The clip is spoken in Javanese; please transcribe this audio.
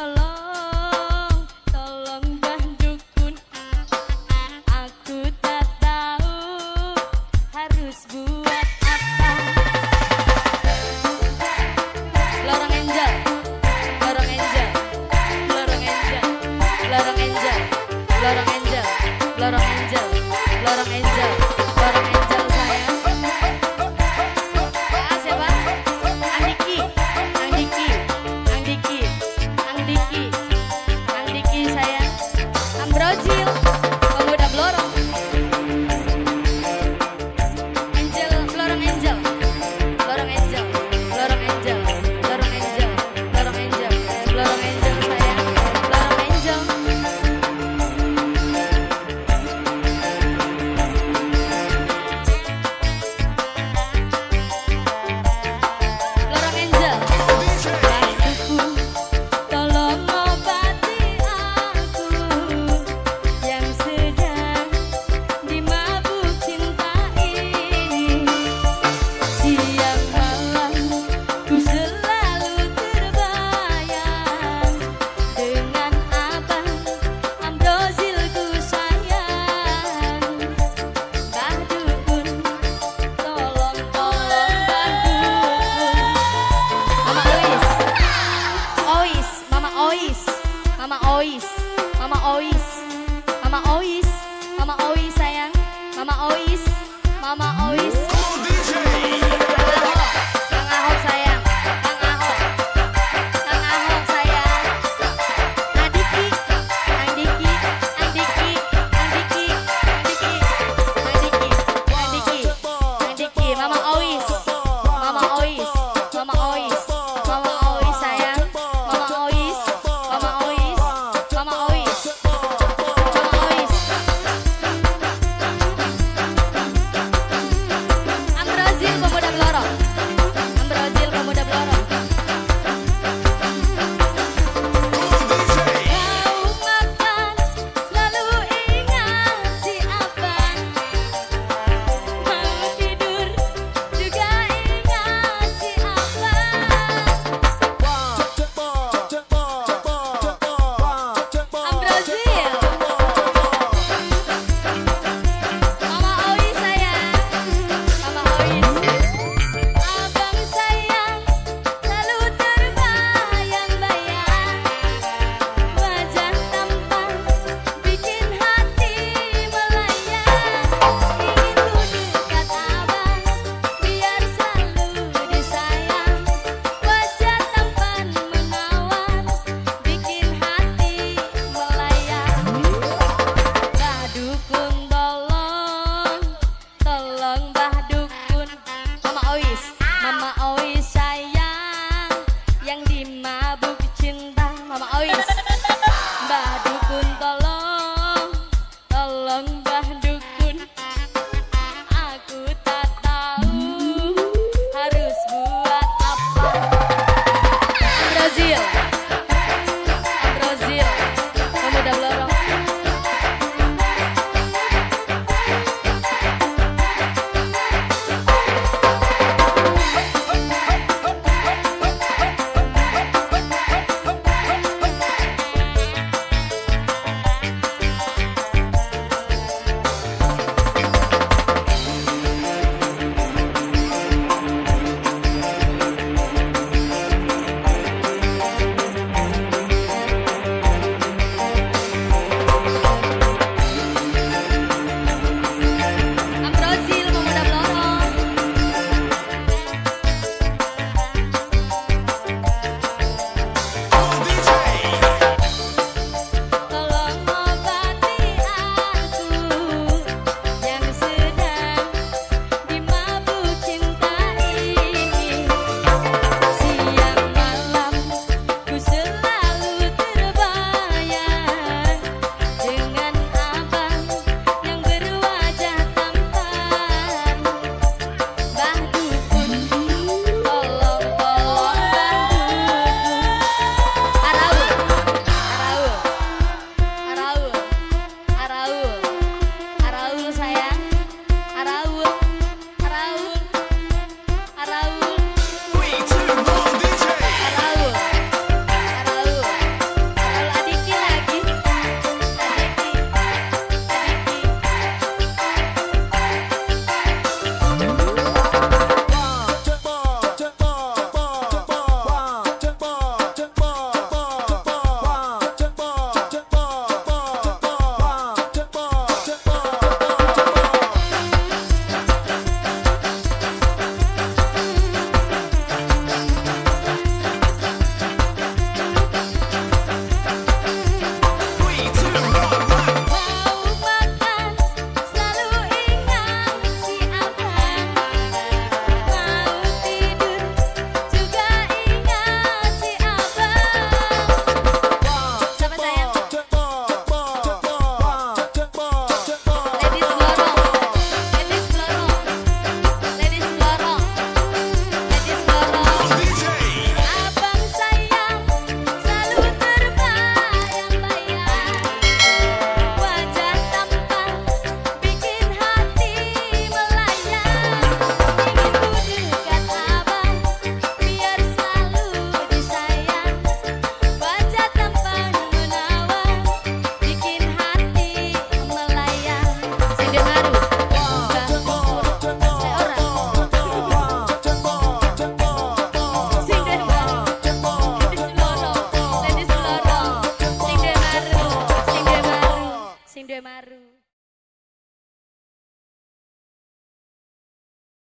Tolong, tolong Mbah Dukun, aku tak tahu harus buat apa. Lorong Angel, Lorong Angel, Lorong Angel, Lorong Angel, Lorong Angel, Lorong Angel, Lorong Angel, Lorong Angel sayang. Ah, siapa? Andiki, Andiki, Andiki, Andiki, Andiki sayang. Ambrozil, pemuda Blorong. Angel, Lorong Angel, Lorong Angel, Lorong Angel, Lorong Angel, Lorong Angel, Lorong Angel sayang, Lorong Angel. Lorong Angel. Mbah Dukun, tolong obati aku yang sedang dimabuk cinta ini. Siang malam ku selalu terbayang dengan abang Ambrozilku sayang. Mbah Dukun, tolong, tolong Mbah Dukun. Mama Ois, Ois, Mama Ois, Mama Ois, Mama Ois, Mama Ois, Mama Ois sayang, Mama Ois, Mama Ois. Kang Ahok, Kang Ahok sayang, Kang Ahok, Kang Ahok sayang. Andiki, Andiki, Andiki, Andiki, Andiki, Andiki, Andiki, Andiki, Mama Ois, Mama Ois, Mama Ois, Mama Ois sayang, Mama Ois, Mama Ois, Mama Ois, Mama Ois. Ambrozil pemuda Blorong, Ambrozil pemuda Blorong. Kau makan selalu ingat si abang, mau tidur juga ingat si abang. Ambrozil, Mama Ois sayang, Mama Ois. Abang sayang selalu terbayang-bayang, wajah tampan bikin hati melayang. Ingin ku dekat abang biar selalu disayang, wajah tampan menawan bikin hati melayang. Mbah Dukun tolong, tolong Mbah Dukun. Mama Ois, Mama Ois sayang, yang dimabuk cinta. Mama Ois, Mbah Dukun tolong, tolong Mbah Dukun, aku tak tahu harus buat apa. Ambrozil, Ambrozil, pemuda Blorong. Sing duwe maru.